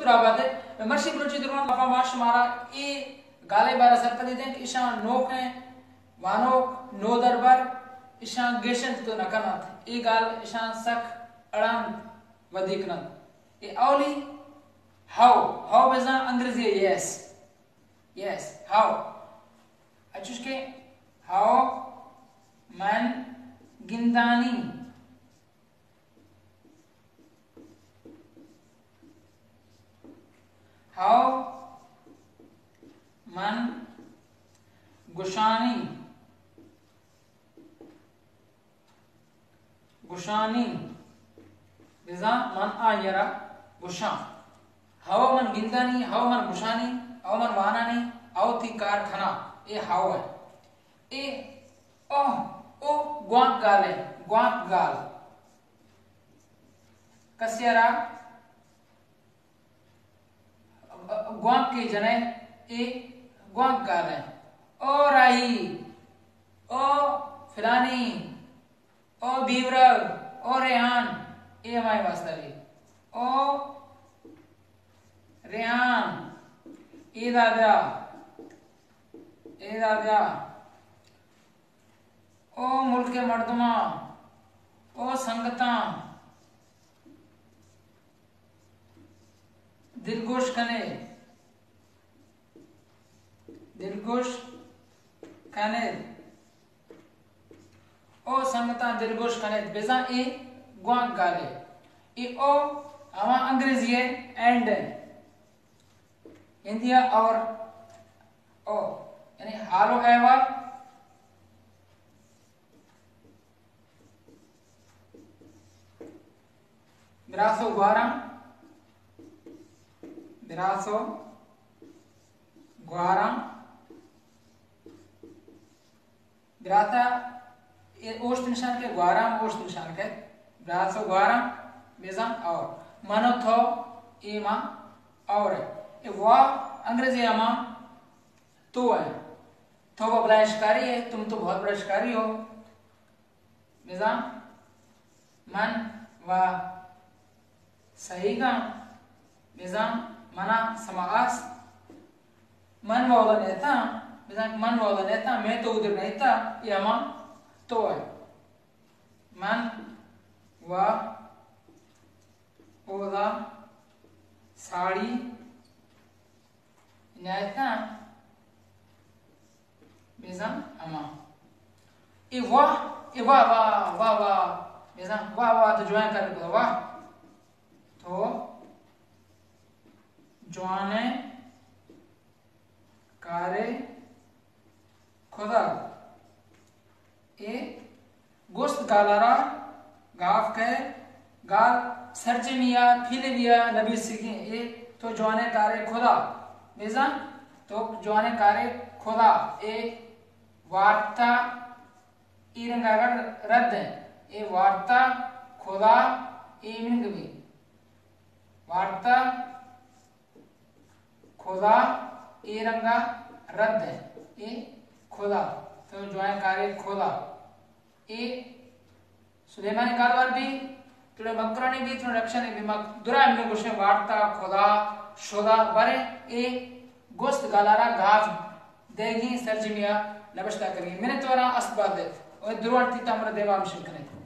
بابت ء مرشی بلوچی درونت ء ما شمارا اے گالے بارا سرپدی دیں کہ اشاں نوکیں وانوک، نودربر اشاں گیشنت تو نہ کننت۔ اے گال اشاں سک اڑاند ودی کننت۔ اے اولی ہو، ہو بزاں انگریزی یس، یس، ہو۔ اچوش کہ ہو من گندانی، ہو من گشانی، گشانی، بزاں من آئی ء را گشاں۔ ہو من گندانی، ہو من گشانی، ہو من وانانی، ہو تی کار کناں، اے ہو ء۔ اے او، او گوانک گال ء، گوانک گال۔ کسے ء را گوانکے جنئے، اے گوانک گالیں۔ او راہی، او فلانی، او بیورگ، او ریحان، اے ہمائی واسطہ بھی۔ او ریحان، ایدا بیا، ایدا بیا۔ او ملک ء مردماں، او سنگتاں، دلگوش کن ات، دلگوش کن ات۔ او سنگتاں، دلگوش کن ات۔ بزاں اے گوانک گالے۔ اے او ہما انگریزی ء اینڈ ء۔ ہندی ء اور او، یعنی حال و احوال۔ براس و گواراں، براس و گواراں۔ براتا اے اوشت نشان کئیت، گواراں اوشت نشان کئیت۔ براس و گواراں، بزاں اور۔ من و تو، اے ما اور ہے۔ اے وا انگریزی ہما تو ہے۔ تو وہ بڑا شکاری ہے، تم تو بہت بڑا شکاری ہو۔ بزاں من و سہیگاں، بزاں منا سما است۔ من و اودا نیتاں، بزاں من و اودا نیتاں، میں تو ادھر نہیں تھا، یہ ہما تو ہے۔ من و اودا ساڑی نیتاں، بزاں ہما۔ اے واہ، اے واہ، واہ، واہ، واہ۔ بزاں واہ، واہ، تو جوان کار کتا، واہ۔ تو جوانیں کارے کتا۔ اے گوست گال ء را گاف کئے، گال سرجمی ء پیلوی ء نبیسگیں۔ اے تو جوانیں کارے کتا، بزاں تو جوانیں کارے کتا۔ اے وارتا اے رنگ ء رد انت۔ اے وارتا کتا اے منگ بی۔ وارتا کتا اے رنگ ء رد انت۔ اے کتا۔ تو جوانیں کارے کتا۔ اے سلیمانی گالوار بی، تھوڑے مکرانی بی، تھوڑے رکشانی بی، مک-، درائیں من گوشیں وارتا، کتا، شتا، برے اے گوست گال ء را گاف دیگی سرجمی ء نبشتہ کنگی۔ منت وراں است بات ات۔ و درونت تی تمر دیما ہم شنگ کنیت۔